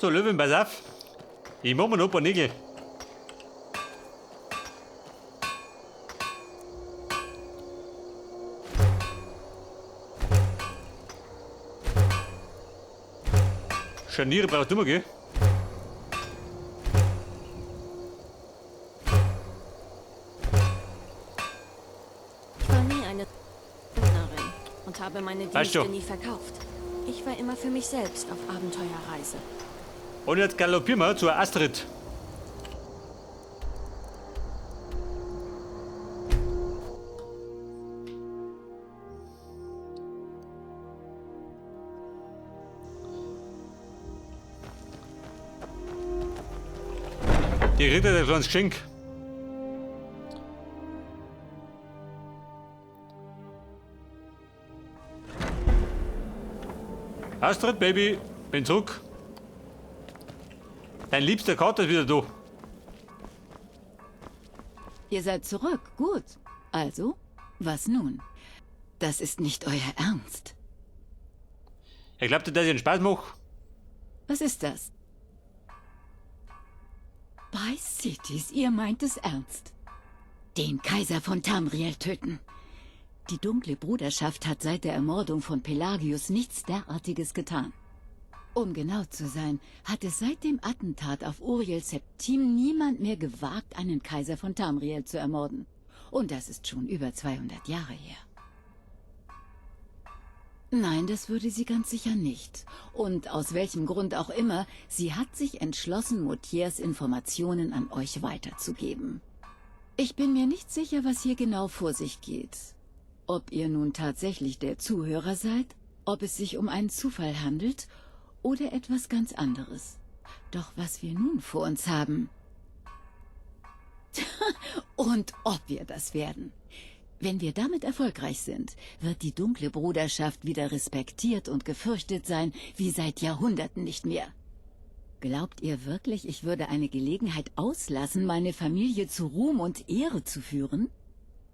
So, Löwin, pass auf. Ich mach mir noch ein paar Nägel. Scharniere brauchst du immer, gell? Ich war nie eine Söldnerin und habe meine Weißt Dienste du. nie verkauft. Ich war immer für mich selbst auf Abenteuerreise. Und jetzt galoppieren wir zur Astrid. Die kriegt ein kleines Geschenk. Astrid, Baby, bin zurück. Dein liebster Kater ist wieder da. Ihr seid zurück, gut. Also, was nun? Das ist nicht euer Ernst. Er glaubt, dass ich einen Spaß mache. Was ist das? Bei Cities, ihr meint es ernst. Den Kaiser von Tamriel töten. Die dunkle Bruderschaft hat seit der Ermordung von Pelagius nichts derartiges getan. Um genau zu sein, hat es seit dem Attentat auf Uriel Septim niemand mehr gewagt, einen Kaiser von Tamriel zu ermorden. Und das ist schon über 200 Jahre her. Nein, das würde sie ganz sicher nicht. Und aus welchem Grund auch immer, sie hat sich entschlossen, Motiers Informationen an euch weiterzugeben. Ich bin mir nicht sicher, was hier genau vor sich geht. Ob ihr nun tatsächlich der Zuhörer seid, ob es sich um einen Zufall handelt oder etwas ganz anderes. Doch was wir nun vor uns haben... Und ob wir das werden. Wenn wir damit erfolgreich sind, wird die dunkle Bruderschaft wieder respektiert und gefürchtet sein, wie seit Jahrhunderten nicht mehr. Glaubt ihr wirklich, ich würde eine Gelegenheit auslassen, meine Familie zu Ruhm und Ehre zu führen?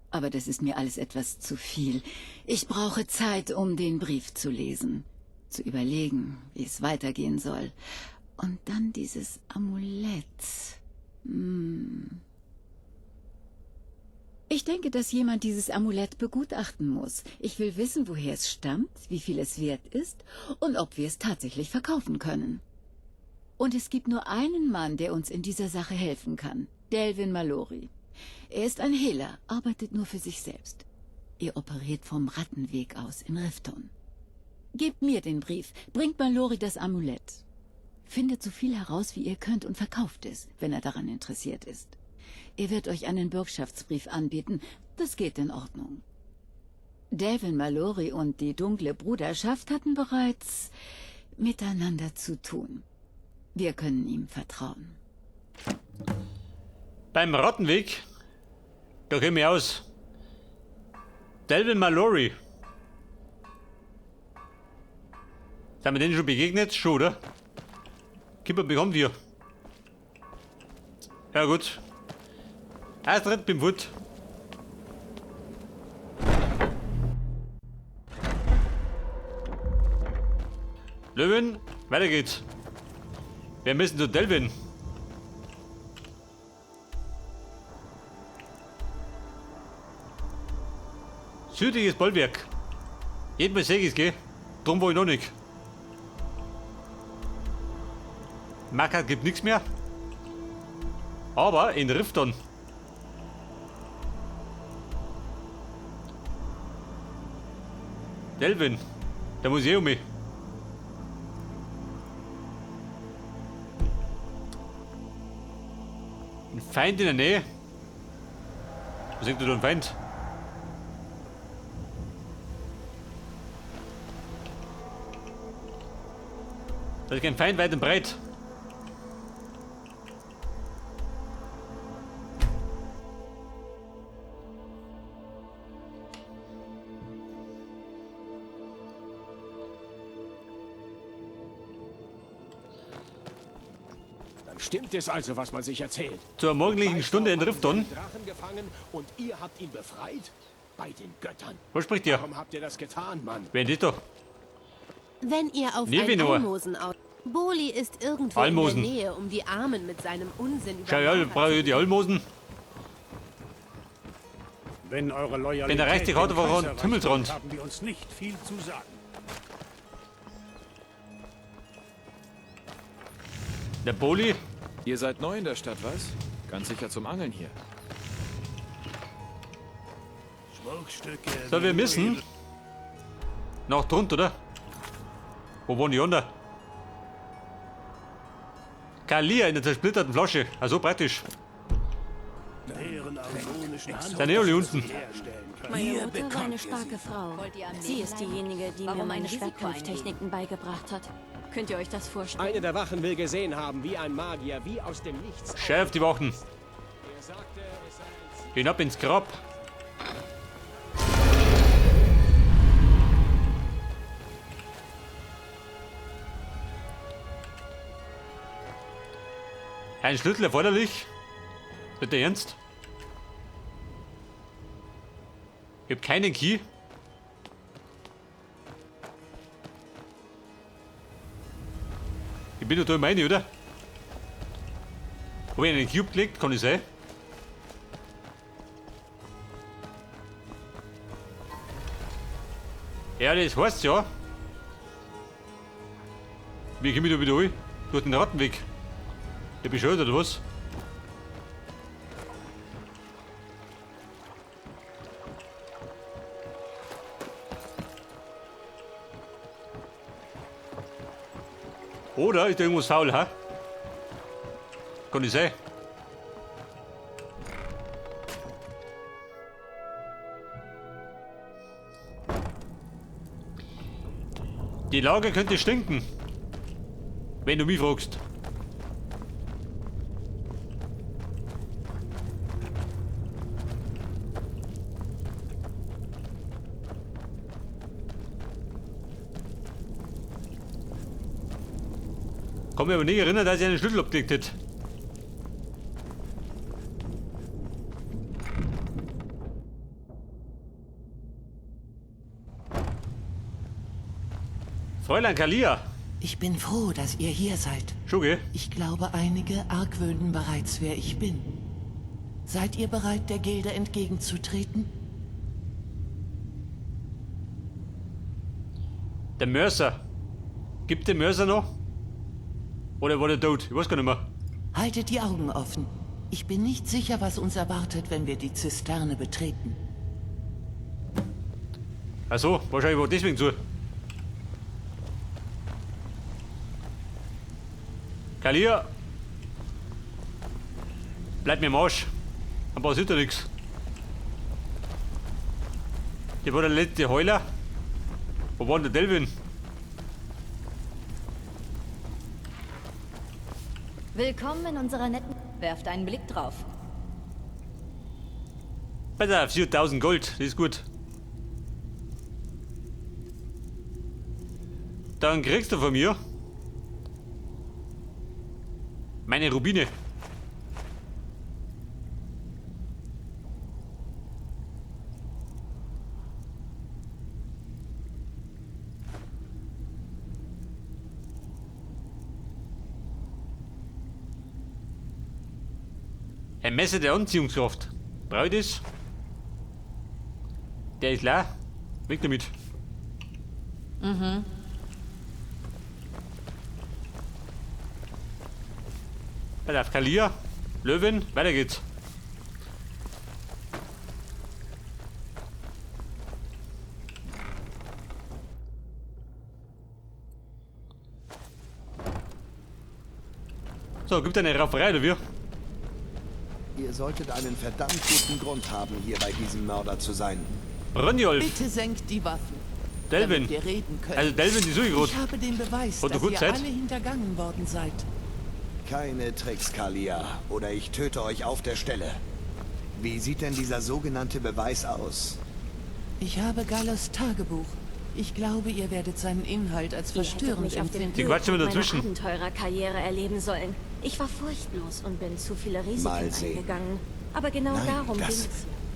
Aber das ist mir alles etwas zu viel. Ich brauche Zeit, um den Brief zu lesen, zu überlegen, wie es weitergehen soll. Und dann dieses Amulett. Ich denke, dass jemand dieses Amulett begutachten muss. Ich will wissen, woher es stammt, wie viel es wert ist und ob wir es tatsächlich verkaufen können. Und es gibt nur einen Mann, der uns in dieser Sache helfen kann. Delvin Mallory. Er ist ein Hehler, arbeitet nur für sich selbst. Er operiert vom Rattenweg aus in Rifton. Gebt mir den Brief, bringt Mallory das Amulett. Findet so viel heraus, wie ihr könnt und verkauft es, wenn er daran interessiert ist. Er wird euch einen Bürgschaftsbrief anbieten. Das geht in Ordnung. Delvin Mallory und die dunkle Bruderschaft hatten bereits miteinander zu tun. Wir können ihm vertrauen. Beim Rattenweg, da kenn ich mich aus. Delvin Mallory. Sind wir denen schon begegnet? Schon, oder? Kipper bekommen wir. Ja gut. Astrid, bin fort. Löwin, weiter geht's. Wir müssen zu Delvin. Südliches Bollwerk. Jedem sehe ich's, gell? Drum war ich noch nicht. Markert gibt nichts mehr. Aber in Rifton. Delvin, da muss ich eh um mich. Ein Feind in der Nähe. Was ist denn da ein Feind? Da ist kein Feind weit und breit. Dann stimmt es also, was man sich erzählt. Zur morgendlichen Weißt Stunde du, in Rifton. haben Drachen gefangen und ihr habt ihn befreit? Bei den Göttern. Was spricht ihr? Warum habt ihr das getan, Mann? Wer ist das da? Wenn ihr auf Nee, ein wie nur. Almosen aus... Boli ist irgendwo Almosen. in der Nähe, um die Armen mit seinem Unsinn über Schau, ja, Mara brauche ich zu die Almosen. Wenn eure Loyalität Wenn der rechte dem Karte voran, Kaiserreich Himmelsrand. gilt, haben wir uns nicht viel zu sagen. Der Boli. Ihr seid neu in der Stadt, was? Ganz sicher zum Angeln hier. Schmuckstücke. So, wir müssen noch drunter, oder? Wo wohnen die unter? Kalia in der zersplitterten Flasche. Also praktisch. Sind eh alle unten. Meine Mutter war eine starke Frau. Sie ist diejenige, die mir meine Schwertkampftechniken beigebracht hat. Könnt ihr euch das vorstellen? Eine der Wachen will gesehen haben, wie ein Magier, wie aus dem Nichts. Chef, die Wachen. Er sagte, es sei ein Hinab ins Grab. Ein Schlüssel erforderlich? Bitte ernst? Ich hab keinen Key. Ich bin doch da im Meine, oder? Hab ich einen Cube gelegt? Kann ich sein? Ja, das heißt ja. Wie komme ich da wieder rein? Durch den Rattenweg. Der bescheuert oder was? Oder ist da irgendwas faul, hä? Kann nicht sein. Die Lage könnte stinken. Wenn du mich fragst. Kann mich aber nicht erinnern, dass ich einen Schlüssel abgelegt hätte. Fräulein Kalia. Ich bin froh, dass ihr hier seid. Schon, gell? Ich glaube, einige argwöhnen bereits, wer ich bin. Seid ihr bereit, der Gilde entgegenzutreten? Der Mörser. Gibt den Mörser noch? Oder war der tot? Ich weiß gar nicht mehr. Haltet die Augen offen. Ich bin nicht sicher, was uns erwartet, wenn wir die Zisterne betreten. Ach so, wahrscheinlich war deswegen zu. Kalia! Bleib mir im Arsch. Dann passiert ja nichts. Hier war der letzte Heuler. Wo war denn der Delvin? Willkommen in unserer netten... Werft einen Blick drauf. Besser, 4000 Gold, das ist gut. Dann kriegst du von mir meine Rubine. Ein Messer der Anziehungskraft. Brauche ich das? Der ist leer. Weg damit. Mhm. Pass auf, Kalia, Löwin, weiter geht's. So, gibt eine Rauferei, oder wie? Ihr solltet einen verdammt guten Grund haben, hier bei diesem Mörder zu sein. Brynjolf. Bitte senkt die Waffen. Delvin. Damit wir reden können. Also Delvin, die suche ich grad. Ich habe den Beweis, Hat dass gut ihr Zeit? alle hintergangen worden seid. Keine Tricks, Kalia, oder ich töte euch auf der Stelle. Wie sieht denn dieser sogenannte Beweis aus? Ich habe Gallos Tagebuch. Ich glaube, ihr werdet seinen Inhalt als Ihr hättet verstörend mich auf dem empfinden. Die quatschen immer Höhepunkt dazwischen. meiner Abenteurerkarriere erleben sollen. Ich war furchtlos und bin zu viele Risiken Mal sehen. eingegangen. Aber genau Nein, darum das, ging's.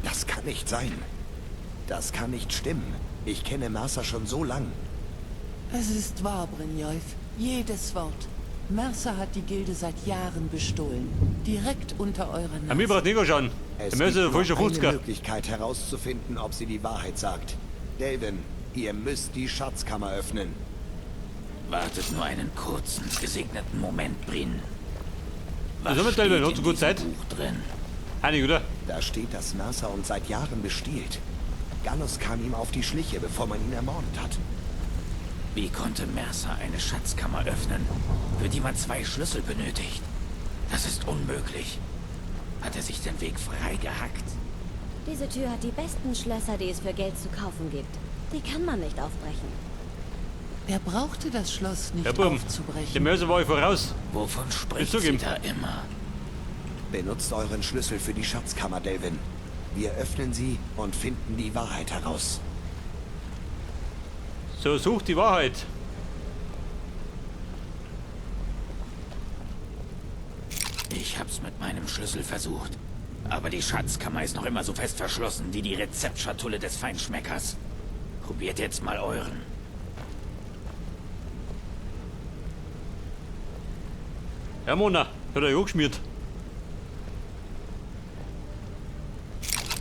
das kann nicht sein. Das kann nicht stimmen. Ich kenne Mercer schon so lang. Es ist wahr, Brynjolf. Jedes Wort. Mercer hat die Gilde seit Jahren bestohlen. Direkt unter eurer An mir Nase. braucht nicht schauen. Es Der Mörser gibt voll schon nur eine 50er. Möglichkeit herauszufinden, ob sie die Wahrheit sagt. Delvin, ihr müsst die Schatzkammer öffnen. Wartet nur einen kurzen, gesegneten Moment, Brin. Was soll mit Delvin? steht Hat so in gut diesem Zeit? Buch drin? Heinig, oder? Da steht, dass Mercer uns seit Jahren bestiehlt. Gallus kam ihm auf die Schliche, bevor man ihn ermordet hat. Wie konnte Mercer eine Schatzkammer öffnen, für die man zwei Schlüssel benötigt? Das ist unmöglich. Hat er sich den Weg freigehackt? Diese Tür hat die besten Schlösser, die es für Geld zu kaufen gibt. Die kann man nicht aufbrechen. Er brauchte das Schloss nicht Ja, Buben. aufzubrechen. Der Mörser war ich voraus. Wovon spricht sie zugeben. da immer? Benutzt euren Schlüssel für die Schatzkammer, Delvin. Wir öffnen sie und finden die Wahrheit heraus. So, such die Wahrheit. Ich hab's mit meinem Schlüssel versucht. Aber die Schatzkammer ist noch immer so fest verschlossen wie die Rezeptschatulle des Feinschmeckers. Probiert jetzt mal euren. Ja, Mona, hat er ja geschmiert.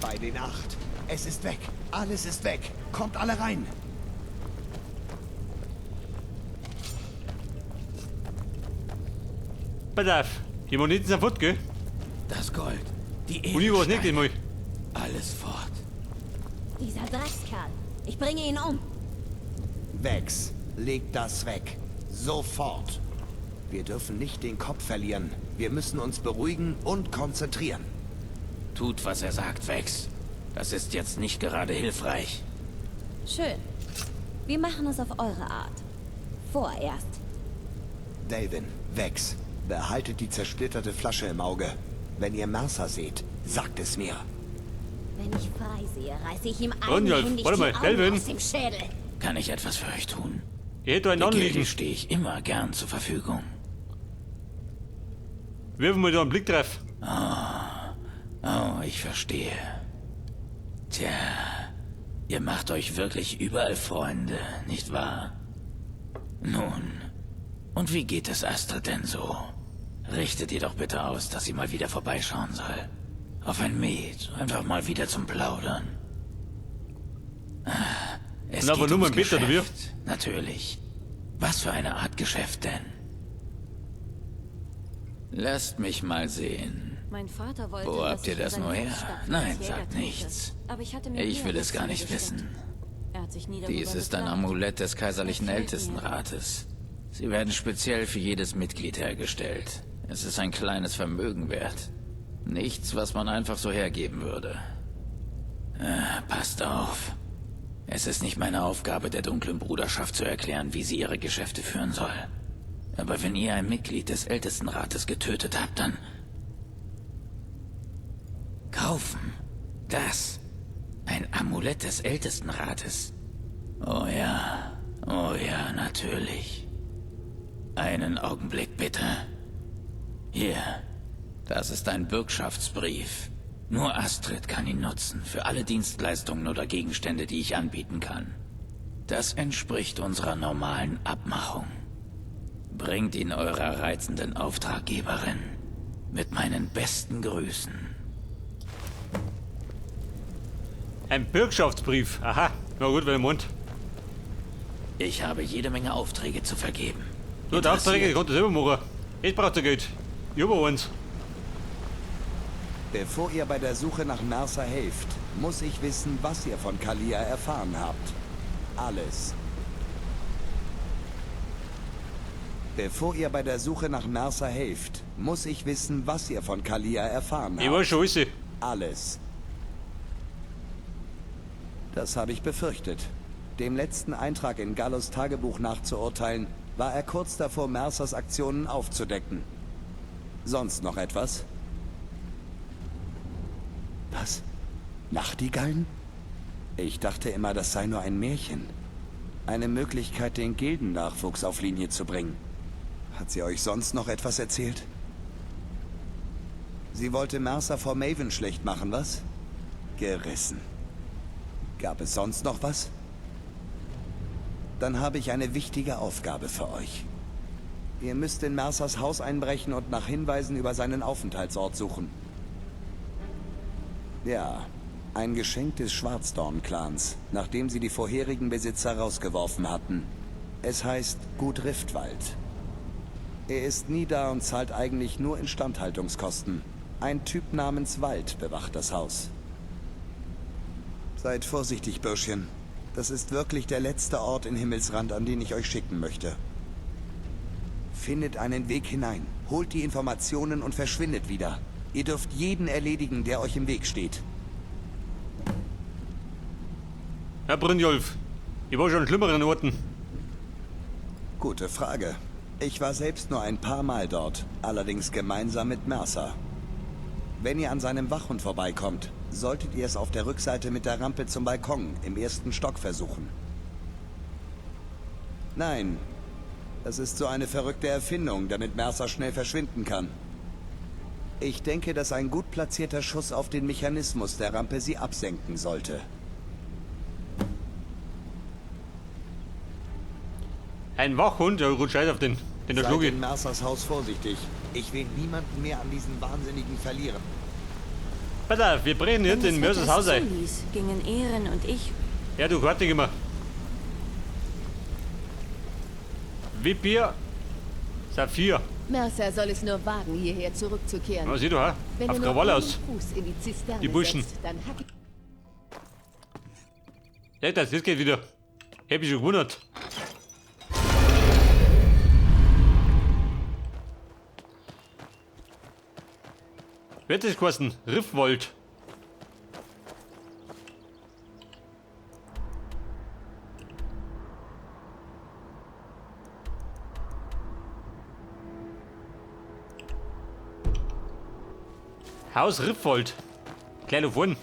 Bei den Acht. Es ist weg. Alles ist weg. Kommt alle rein. Pass auf, die Moneten sind fort, gell? Das Gold, die Und ich weiß nicht Edelsteine, einmal. alles fort. Dieser Dreckskerl. Ich bringe ihn um. Vex, legt das weg. Sofort. Wir dürfen nicht den Kopf verlieren. Wir müssen uns beruhigen und konzentrieren. Tut, was er sagt, Vex. Das ist jetzt nicht gerade hilfreich. Schön. Wir machen es auf eure Art. Vorerst. Delvin, Vex, behaltet die zersplitterte Flasche im Auge. Wenn ihr Mercer seht, sagt es mir. Wenn ich frei sehe, reiße ich ihm Brunjolf, eigenhändig warte die mal, Augen Delvin. aus dem Schädel. Kann ich etwas für euch tun? Ich hätte einen Der Gilde Anliegen. stehe ich immer gern zur Verfügung. Wirf mal da einen Blick drauf. Oh, ich verstehe. Tja, ihr macht euch wirklich überall Freunde, nicht wahr? Nun, und wie geht es Astrid denn so? Richtet ihr doch bitte aus, dass sie mal wieder vorbeischauen soll. Auf ein Met, einfach mal wieder zum Plaudern. Ah, Es Na, aber geht nur ums mal ein Bett, oder wie? Geschäft, Natürlich. Was für eine Art Geschäft denn? Lasst mich mal sehen. Mein Vater wollte, Wo dass habt ihr ich in das seine nur her? Fußstapfen Nein, als Jäger sagt trete. nichts. Aber ich hatte mir Ich will höhere es gar Ziele nicht gesteckt. wissen. Er hat sich nie darüber Dies ist ein beklagt. Amulett des kaiserlichen Es fehlt mir. Ältestenrates. Sie werden speziell für jedes Mitglied hergestellt. Es ist ein kleines Vermögen wert. Nichts, was man einfach so hergeben würde. Passt auf. Es ist nicht meine Aufgabe, der dunklen Bruderschaft zu erklären, wie sie ihre Geschäfte führen soll. Aber wenn ihr ein Mitglied des Ältestenrates getötet habt, dann... Kaufen. Das. Ein Amulett des Ältestenrates. Oh ja. Oh ja, natürlich. Einen Augenblick bitte. Hier. Das ist ein Bürgschaftsbrief. Nur Astrid kann ihn nutzen für alle Dienstleistungen oder Gegenstände, die ich anbieten kann. Das entspricht unserer normalen Abmachung. Bringt ihn eurer reizenden Auftraggeberin. Mit meinen besten Grüßen. Ein Bürgschaftsbrief. Aha. Na gut, wenn im Mund. Ich habe jede Menge Aufträge zu vergeben. Du, der Aufträge, ich Interessiert? konnte selber machen. Ich brauche Geld. Ich hab eins. Bevor ihr bei der Suche nach Mercer helft, muss ich wissen, was ihr von Kalia erfahren habt. Alles. Bevor ihr bei der Suche nach Mercer helft, muss ich wissen, was ihr von Kalia erfahren Ich habt. weiß schon alles. Alles. Das habe ich befürchtet. Dem letzten Eintrag in Gallos Tagebuch nachzuurteilen, war er kurz davor, Mercers Aktionen aufzudecken. Sonst noch etwas? Was? Nachtigallen? Ich dachte immer, das sei nur ein Märchen. Eine Möglichkeit, den Gildennachwuchs auf Linie zu bringen. Hat sie euch sonst noch etwas erzählt? Sie wollte Mercer vor Maven schlecht machen, was? Gerissen. Gab es sonst noch was? Dann habe ich eine wichtige Aufgabe für euch. Ihr müsst in Mercers Haus einbrechen und nach Hinweisen über seinen Aufenthaltsort suchen. Ja, ein Geschenk des Schwarzdorn-Clans, nachdem sie die vorherigen Besitzer rausgeworfen hatten. Es heißt Gut Riftwald. Er ist nie da und zahlt eigentlich nur Instandhaltungskosten. Ein Typ namens Wald bewacht das Haus. Seid vorsichtig, Bürschchen. Das ist wirklich der letzte Ort in Himmelsrand, an den ich euch schicken möchte. Findet einen Weg hinein, holt die Informationen und verschwindet wieder. Ihr dürft jeden erledigen, der euch im Weg steht. Herr Brynjolf, ich war schon an schlimmeren Orten. Gute Frage. Ich war selbst nur ein paar Mal dort, allerdings gemeinsam mit Mercer. Wenn ihr an seinem Wachhund vorbeikommt, solltet ihr es auf der Rückseite mit der Rampe zum Balkon im ersten Stock versuchen. Nein, das ist so eine verrückte Erfindung, damit Mercer schnell verschwinden kann. Ich denke, dass ein gut platzierter Schuss auf den Mechanismus der Rampe sie absenken sollte. Ein Wachhund? Ja gut, scheiß auf den. Den der Seid Schluge. in Mercers Haus vorsichtig. Ich will niemanden mehr an diesen Wahnsinnigen verlieren. Pass auf, wir brechen jetzt Wenn in das Mercers Wetter Haus es ein. zuließ, gingen Ehren und ich Ja, du warte immer. Vipier. Saphir. Mercer soll es nur wagen, hierher zurückzukehren. Was sieh du, ha? Wenn Auf er nur Krawall einen aus. Fuß in die Zisterne Die Burschen. setzt, dann hack Ja, das geht wieder. Hab ich schon gewundert. Wird das kosten? Riffwold. Haus Riffwold. Kleine vorn.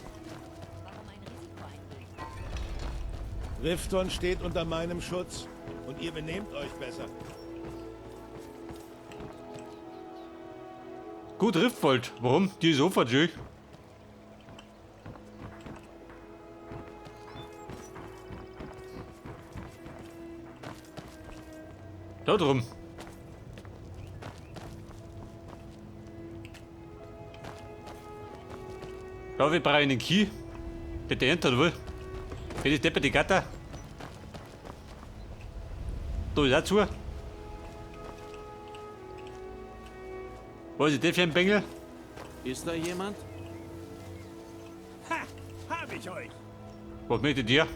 Rifton steht unter meinem Schutz und ihr benehmt euch besser. Gut, Riftwold. Warum? Die ist offen, schön. Da drum. Da, wir brauchen einen Key. Der der hat wohl. Wenn ist der bei die Gatter? Da ist auch zu. Was ist der für ein Bengel? Ist da jemand? Ha! Hab ich euch! Was möchte der?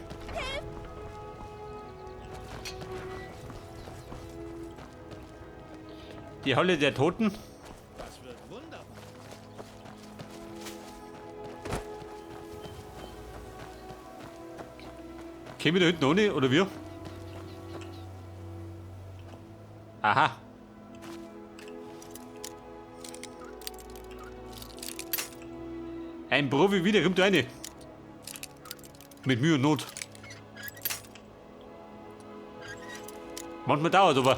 Die Halle der Toten. Das wird wunderbar. Kämen wir da hinten ohne, oder wir? Aha. Ein Profi wieder, kommt da rein. Mit Mühe und Not. Manchmal dauert aber.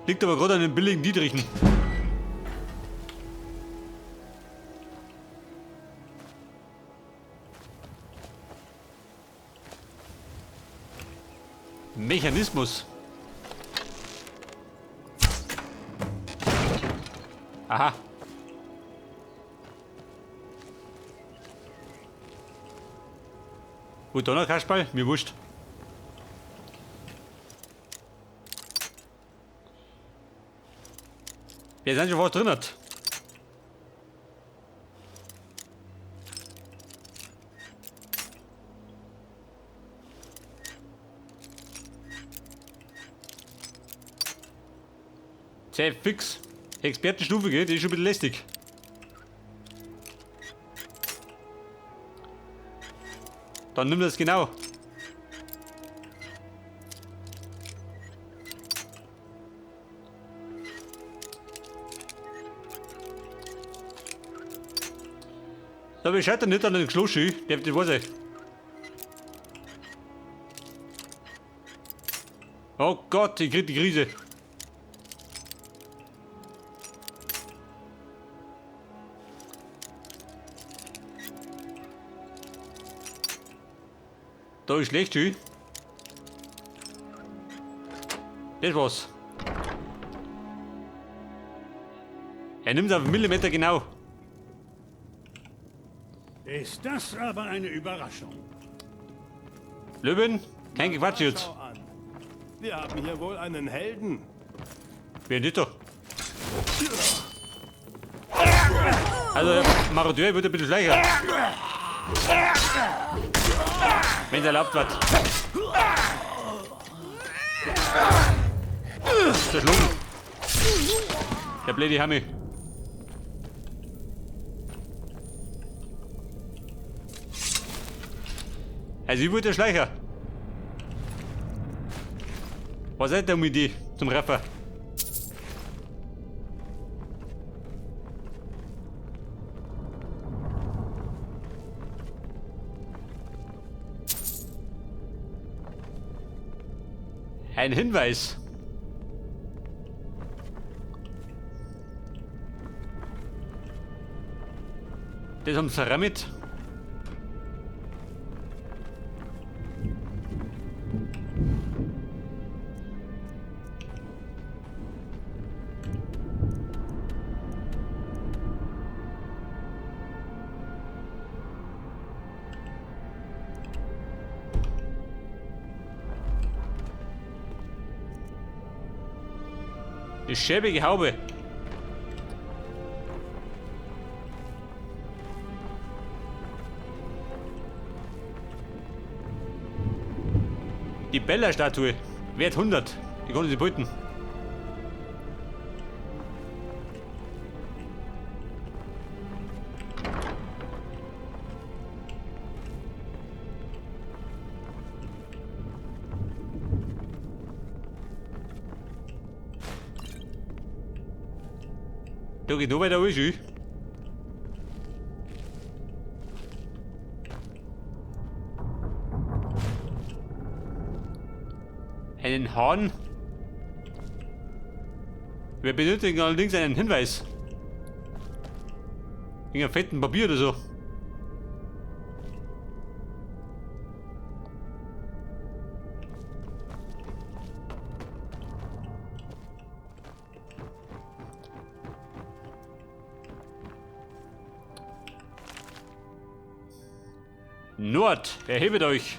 Liegt aber gerade an den billigen Dietrichen. Mechanismus. Aha. Wo da noch Kasperl? Mir wurscht. Wir sind schon fast drin hat. Sehr fix. Expertenstufe, gell? Die ist schon ein bisschen lästig. Dann nimm das genau. So, wir scheitern nicht an den Kloschi, der das weiß ich. Oh Gott, ich krieg die Krise. Da ist schlecht, schön. Das war's. Er nimmt auf einen Millimeter genau. Ist das aber eine Überraschung. Löwen, kein Gequatsch jetzt. Wir haben hier wohl einen Helden. Wer nicht da? Also, der Marodeur wird ein bisschen schleicher. Wenn es erlaubt wird. Zerschlungen. Der blöde Hammi. Also, ich wurde der Schleicher. Was ist denn mit die zum Rapper? Ein Hinweis. Das haben sie mit. Die schäbige Haube. Die Bella-Statue. Wert 100. Die konnten sie beuten. Da geht noch weiter alles. Einen Hahn. Wir benötigen allerdings einen Hinweis. Irgendein fetten Papier oder so. Nord, erhebet euch!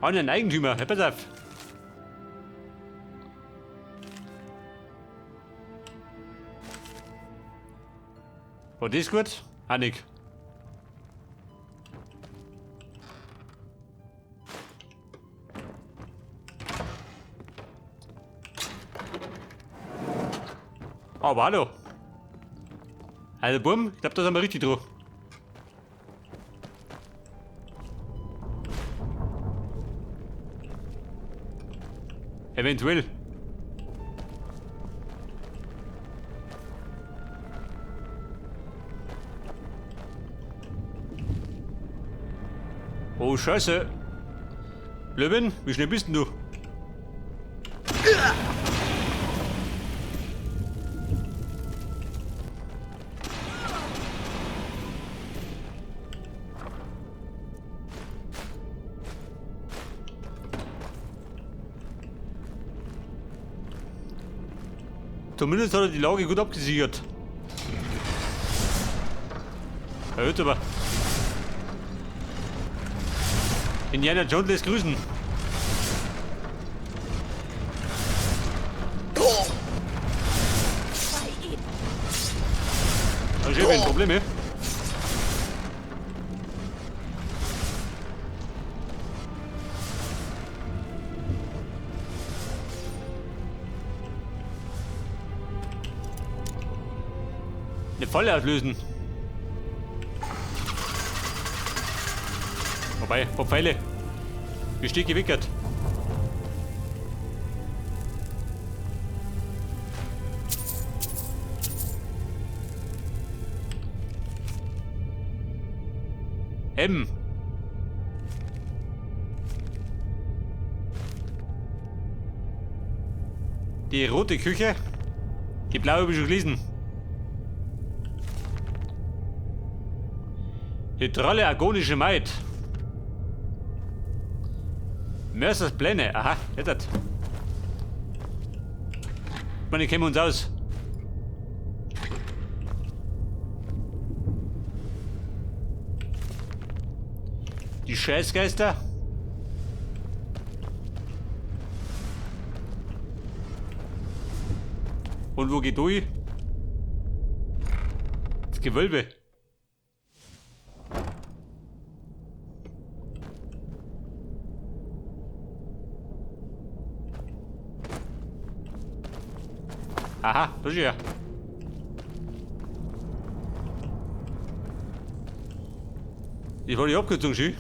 An den Eigentümer, Herr, pass auf. War das gut? Annik. Aber hallo. Also bumm, ich glaube, da sind wir richtig drauf. Eventuell. Oh, Scheiße. Löwen, wie schnell bist denn du? Zumindest hat er die Lage gut abgesichert. Erhöht aber. Indiana Jones lässt grüßen. Da ist ein Problem hier. Eine Falle auslösen. Wobei, ein paar Pfeile. Wie steht gewickelt? M. Die rote Küche. Die blaue habe ich schon gelesen. Die trolle agonische Maid. Mercers Pläne. Aha, jetzt. Ich meine, kennen wir uns aus. Die Scheißgeister. Und wo geht durch? Das Gewölbe. Aha, das ist ja. Ich wollte die Abkürzung, schön.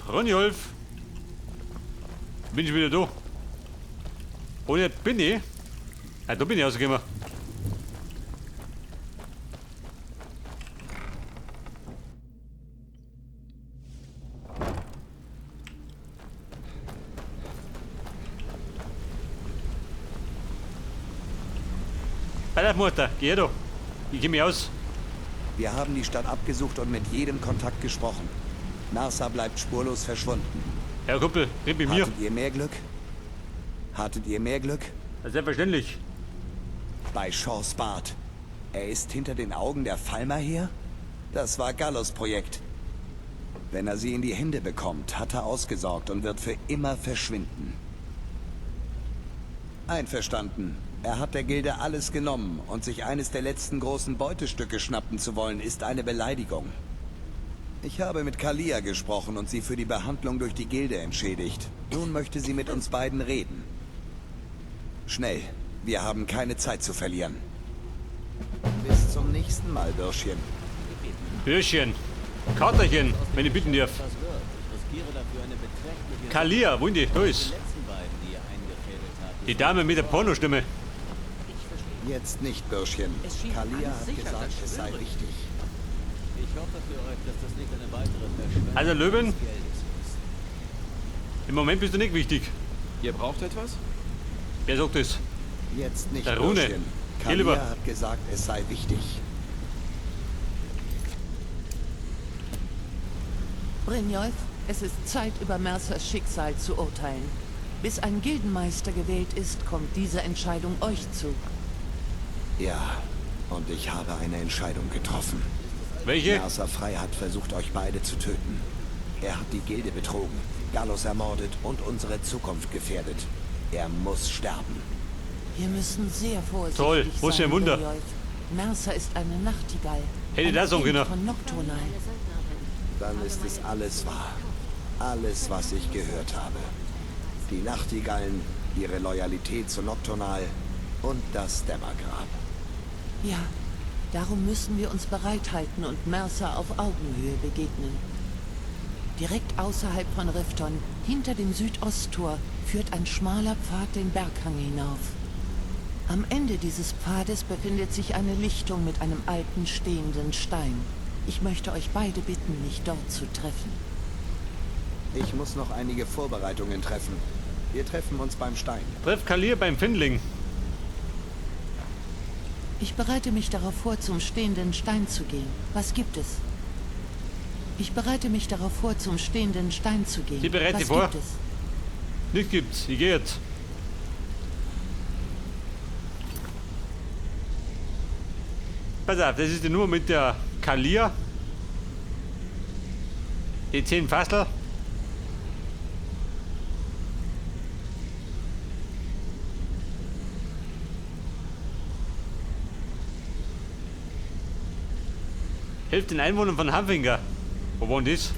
Brynjolf. Bin ich wieder da? Oder bin ich? Ah, da bin ich rausgekommen. Bei der Mutter, geh da. Ich geh mich aus. Wir haben die Stadt abgesucht und mit jedem Kontakt gesprochen. Mercer bleibt spurlos verschwunden. Herr Kumpel, red mit mir. Hattet ihr mehr Glück? Hattet ihr mehr Glück? Ja, selbstverständlich. Bei Shaws Bart. Er ist hinter den Augen der Falmer her? Das war Gallos Projekt. Wenn er sie in die Hände bekommt, hat er ausgesorgt und wird für immer verschwinden. Einverstanden. Er hat der Gilde alles genommen und sich eines der letzten großen Beutestücke schnappen zu wollen, ist eine Beleidigung. Ich habe mit Kalia gesprochen und sie für die Behandlung durch die Gilde entschädigt. Nun möchte sie mit uns beiden reden. Schnell, wir haben keine Zeit zu verlieren. Bis zum nächsten Mal, Bürschchen. Bürschchen, Katerchen, wenn ich bitten darf. Kalia, wo ist die? Da ist. Die Dame mit der Pornostimme. Jetzt nicht, Bürschchen. Kalia hat gesagt, es sei wichtig. Ich hoffe für euch, dass das nicht eine weitere Verschwendung Also Löwen, des Geldes ist. im Moment bist du nicht wichtig. Ihr braucht etwas? Wer sagt das? Jetzt nicht, Der Rune. Bürschchen. Geh lieber. Kalia hat gesagt, es sei wichtig. Brynjolf, es ist Zeit, über Mercers Schicksal zu urteilen. Bis ein Gildenmeister gewählt ist, kommt diese Entscheidung euch zu. Ja, und ich habe eine Entscheidung getroffen. Welche? Mercer Frey hat versucht, euch beide zu töten. Er hat die Gilde betrogen, Gallus ermordet und unsere Zukunft gefährdet. Er muss sterben. Wir müssen sehr vorsichtig Toll, was für sein, ein Wunder. Brynjolf. Mercer ist eine Nachtigall. Hätte ein das auch Kind können. von Nocturnal. Dann ist es alles wahr. Alles, was ich gehört habe. Die Nachtigallen, ihre Loyalität zu Nocturnal und das Dämmergrab. Ja, darum müssen wir uns bereithalten und Mercer auf Augenhöhe begegnen. Direkt außerhalb von Rifton, hinter dem Südosttor, führt ein schmaler Pfad den Berghang hinauf. Am Ende dieses Pfades befindet sich eine Lichtung mit einem alten stehenden Stein. Ich möchte euch beide bitten, mich dort zu treffen. Ich muss noch einige Vorbereitungen treffen. Wir treffen uns beim Stein. Treff Kalia beim Findling. Ich bereite mich darauf vor, zum stehenden Stein zu gehen. Was gibt es? Ich bereite mich darauf vor, zum stehenden Stein zu gehen. Sie bereitet Was sich vor? gibt es? Nichts gibt's. Ich geh jetzt. Pass auf, das ist die Nummer mit der Kalia. Die 10 Fassel. Hilft den Einwohnern von Hamfinger. Wo wohnt das?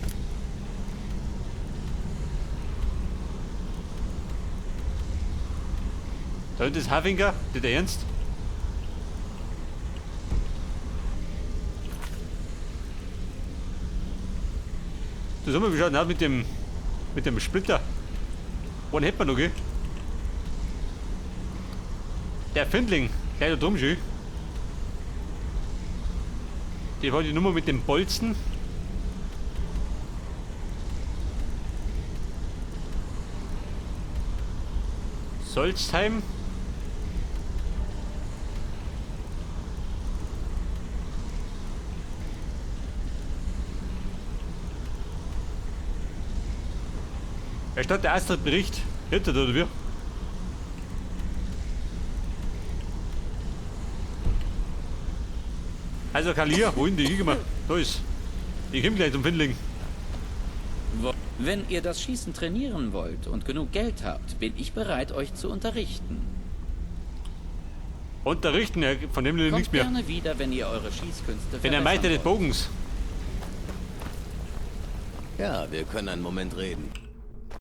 Da hinten ist Hafinger, nicht der Ernst? Das haben wir geschaut, mit dem Splitter. Wann hätten wir noch, gell? Der Findling, gleich da drum schön. Die war die Nummer mit dem Bolzen. Solstheim. Erstatt der erste Bericht. Hinter oder wir? Also Kalia, wohin die gemacht? Da ist. Ich komm gleich zum Findling. Wenn ihr das Schießen trainieren wollt und genug Geld habt, bin ich bereit, euch zu unterrichten. Unterrichten? Ja, von dem will ich Kommt nichts mehr. gerne wieder, wenn ihr eure Schießkünste Wenn der Meister des verbessern wollt. Bogens. Ja, wir können einen Moment reden.